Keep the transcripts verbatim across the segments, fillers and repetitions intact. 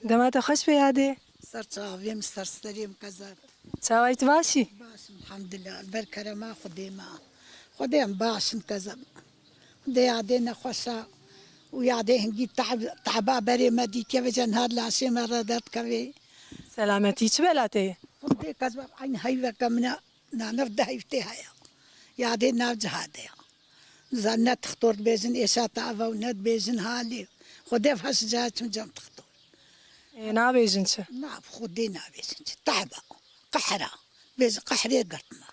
Dema te xweş be yadê. Ser çavê min, ser serê min kezeb. Çawayî, tu baş î? Baş im, elhamdulillah. Ber kerema Xwedê me. Xwedê em baş in kezeb. Xwedê yadê nexweş e. Û yadê hingî teb-, teba berê me dîtiye ve cenhad laşê me re derdikeve. Selametî, çi bela te ye? Xwedê kezeb eyn heyveke min e. Nanev de heyv tê heye. Yadê nav cihadê ya. Zan ne tixtor dibêjin êşa te eve û ne dibêjin halê. Xwedê ev heş cihad çim cem tixtor. Ê, nabêjin çi? Na, Xwedê nabêjin çi. Teba. Qehra. Bêjin qehrê girtme.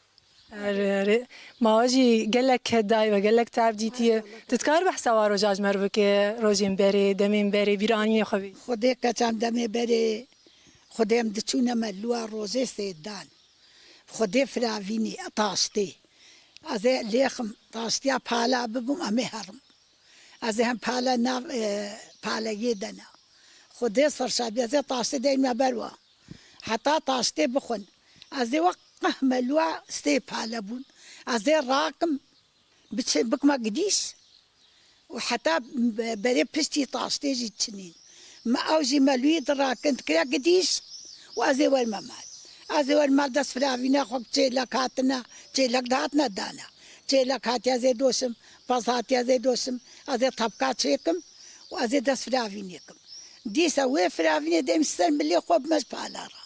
Erê, erê. Ma we jî gelek ked dayî ve, gelek tev dîtiye. Tu dikar behsa wa roja ji me re bike, rojên berê, demên berê, bîranînê xwe bî? Xwedê keçan demê berê, Xwedê em diçûne me lûa rojê sêdan. Xwedê firavînî, taştê. Ez ê lêxim, taştiya pala bibim, em ê herim. Ez ê hem pale nav, e, paleyê de ne. Xwedê serşadî, ez ê taştê deyme ber wa. Heta taştê bixwin. Ez ê wek qeh me lûa sê pale bûn. Ez ê rakim, biçe-, bikme gidîş. Û heta be-, berê piştî taştê jî çinîn. Me ew jî me lûyî dirakin dikire gidîş û ez ê werme mal. Ez ê werme mal dest firavîne xwe çêlek hatine, çêlek dihatine dane. Çêlek hatiye ez ê doşim, pez hatiye ez ê doşim, ez ê tepka çêkim û ez ê dest firavînê kim. Dîsa wê firavînê dem ser milê xwe bime ji pala re.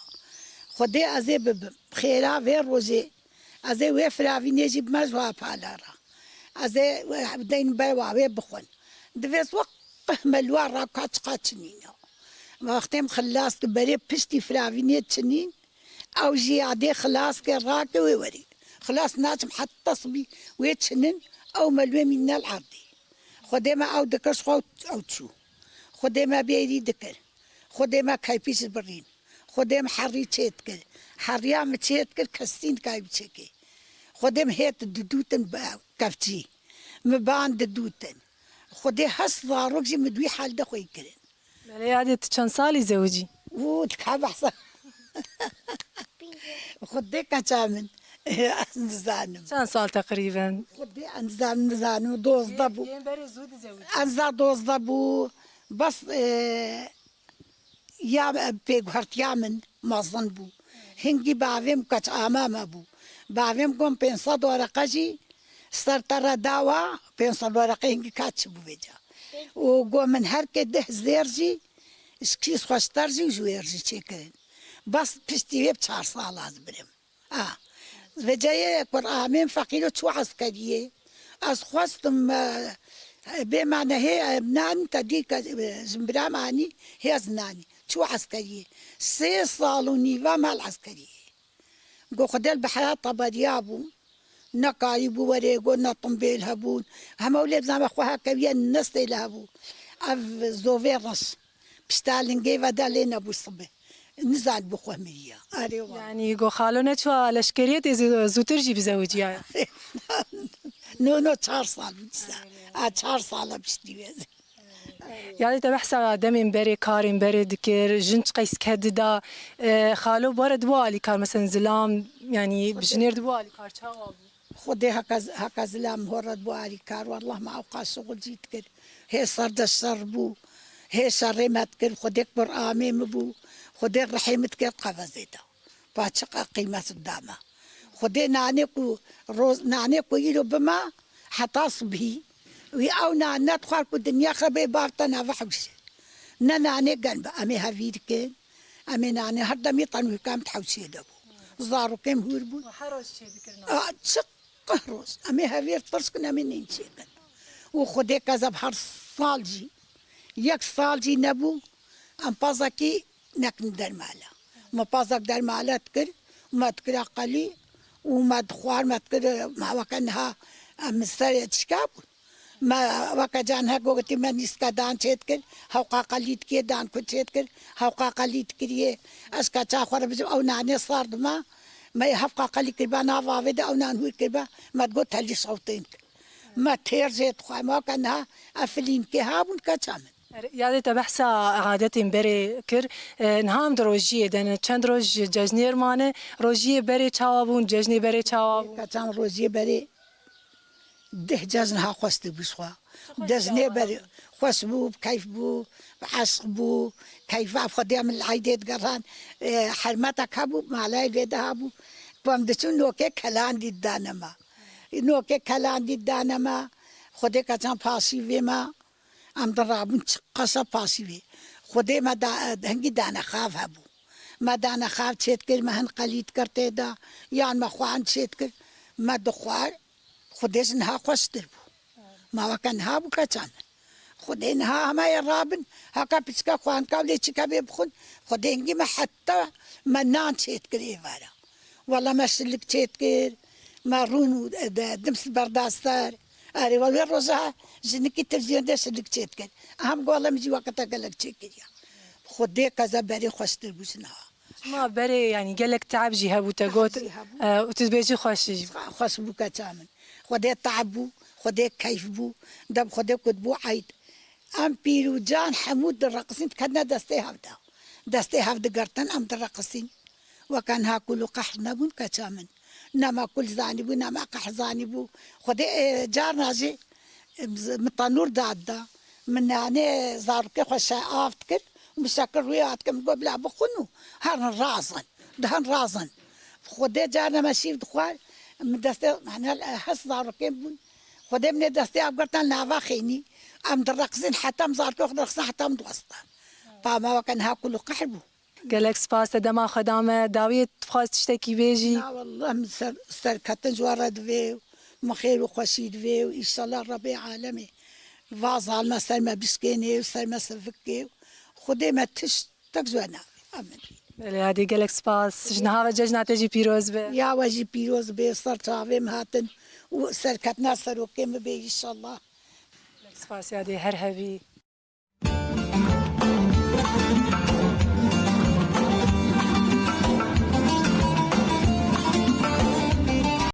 Xwedê ez ê bibim. Xêra vê rojê ez ê wê firavînê jî bime ji wa pala re. Ez ê deyn ber wa wê bixwin. Divê ez weqih me li wa raka çiqa çinîne. Wextê em xilas ki berê piştî firavînê çinîn, ew jî yadê xilas ke rake wê werî. Xilas naçim heta sibî wê çinin, ew me li wê mînine li erdê. Xwedê me ew dikir ji xwe ew çû. Xwedê me bêrî dikir. Xwedê me keypî ji birîn. Xwedê min herî çêdikir. Heriya min çêdikir, kesî nikayî biçêkê. Xwedê min hêt didûtin bi kevçî. Min ban didûtin. Xwedê hest zarok jî min di wî hal de xweyî kirin. Belê yadê, tu çend salî zewicî? Û dika behsa. Xwedê keça min. Ez nizanim. Çend sal teqrîben? Xwedê ez nizanim, nizanim. Dozdeh bû. Yên berê zû dizewicî. Ez za dozdeh bû. Bes, e, Ya pêguhertiya min mezin bû. Hingî bavê min keç ama me bû. Bavê min got pênc sed wereqe jî ser te re dawa, pênc sed wereqe hingî ka çi bû vêca. Û got min her kê deh zêr jî, ji kîs xweşter jî û ji wêr jî çêkirin. Bes piştî vê bi çar sala ez birim. A, veceyê kur amên feqîro çû eskeriyê. Ez xwestim, e, bê me nehê, e, nan te dî ke, e, ji bira me anî, hê ez nanî. Çû eskeriyê. Sê sal û nîva me li eskeriyê. Go Xwedê li behra teberiya bû. Ne karî bû werê, go ne timbêl hebûn. Heme ew lê bizanbe xwe hekeviye nestê li hebû. Ev zovê reş. Pişta lingê ve de lê nebû sibe. Nizanibû xwe miriye. Erê wa. Yanî go xalo neçûa leşkeriyê tê zû-, zûtir jî bizewiciyaya? No, no, çar sal bû dîsa. A, çar sala piştî wê. Yadê te behsa demên berê, karên berê dikir, jin çiqas ked dida. E, xalo bi we re dibû alîkar, meselen zilam, yanî bi jinêr dibû alîkar, çawa bû? Xwedê heke, heke zilam hore bû alîkar, wallah me ewqas şixul jî dikir. Hê ser de şer bû, hê şerê me dikir, Xwedê kur amê min bû, Xwedê rihê min dikir qevezê de. Pa çiqa qîmet da me. Xwedê nanê ku roz, nanê ku îro bime heta sibhî, wî ew nan nedixwar ku dinya xebê bar te nava hewşê. Ne nanê gen be, em ê hevî dikin, em ê nanê her demî tenwîka em di hewşê de bû. Zarokê em hûr bûn. Û her roj çêdikirin. A, çi qeh roj. Em ê hevîr tirs kin, em ê nîn çêkin. Û Xwedê kezeb her sal jî, yek sal jî nebû, em pazekî nekin dermale. Me pazek dermale dikir, me dikira qelî û me dixwar, me dikir, me weke niha em serê tişka bûn. Me weke can he gotî me nîske dan çêdikir, hewqa qelî dikê dan ku çêdikir, hewqa qelî dikiriye. Ez keça xwe re bijim, ew nanê sar dima, me yê hewqa qelî kiriba, nav avê de ew nan hûr kiriba, me digot telî şewtên kir. Me têr jê dixwe, me weke niha ev filînkê habûn keça min. Yadê te behsa adetên berê kir. E, niha em di rojiyê de ne. Çend roj cejnêr mane. Rojiyê berê çawa bûn? Cejnê berê çawa bûn? Keçan rojiyê berê Deh cezn ha xwest bû ji xwe. Deznê berê xwest bû, bi keyf bû, bi eşq bû. Keyfa Xwedê min li eydê digeran, e, hermetek hebû, malay lê de hebû. Ku em diçûn nokê kelandî didane me. Nokê kelandî didane me. Xwedê keçan pasîvê me. Em dirabûn çi qasa pasîvê. Xwedê me da, hingî dane xav hebû. Me dane xav çêdikir, me hin qelî dikir tê de. Yan me xwan çêdikir. Me dixwar. Xwedê ji niha xweştir bû. Ma weke niha bû keça min. Xwedê niha hema yê rabin, heka piçka xwanika lê çika bê bixwin, Xwedê hingî me heta me nan çêdikir êvara. Wela me şilik çêdikir, me rûn û de, dims berda ser. Erê, wela wê roja jinikî televîzyon de şilik çêdikir. Em gola min jî wekete gelek çêkiriya. Xwedê keza berê xweştir bû ji niha. Ma berê, yanî gelek teeb jî hebû, te got, jî hebû. E, û tu dibêjî xweş jî. Xweş bû keça min. Xwedê teeb bû, Xwedê keyf bû, dem Xwedê ku dibû eyd. Em pîr û can hemû direqisîn, diketine destê hev de. Destê hev digirtin, em direqisîn. Weke niha kul û qehr nebûn keça min. Ne me kul zanîbû, ne me qehr zanîbû. Xwedê, e, carna jî, e, min tenûr dad da. Min nanê zarokê xwe şe av dikir. Min şekir rûyê hat dikir. Min got, bila bixwin û herin razin. Dihin razin. Xwedê carna me şîv dixwar. Min destê, hene hest zarokên bûn. Xwedê min ê destê ev girtan nava xênî. Em direqizin heta em zarokê xwe direqizin heta em diwestan. Pa me weke niha kul û qehr bû. Gelek spas, te dema xwe da me. Dawiyê dixwaz tiştekî bêjî? Na wallah, min ser, serketin ji we re divê û min xêr û xweşî divê û înşallah Rebê alemê va zalime ser me bişkênê û ser me sivikê û Xwedê me tiştek ji we navê. Amin. Belê, hadî gelek spas. Ji niha ve cejna te jî pîroz be. Ya we jî pîroz be, ser çavê min hatin û serketina serokê min bê înşallah. Gelek spas yadê, her hebî.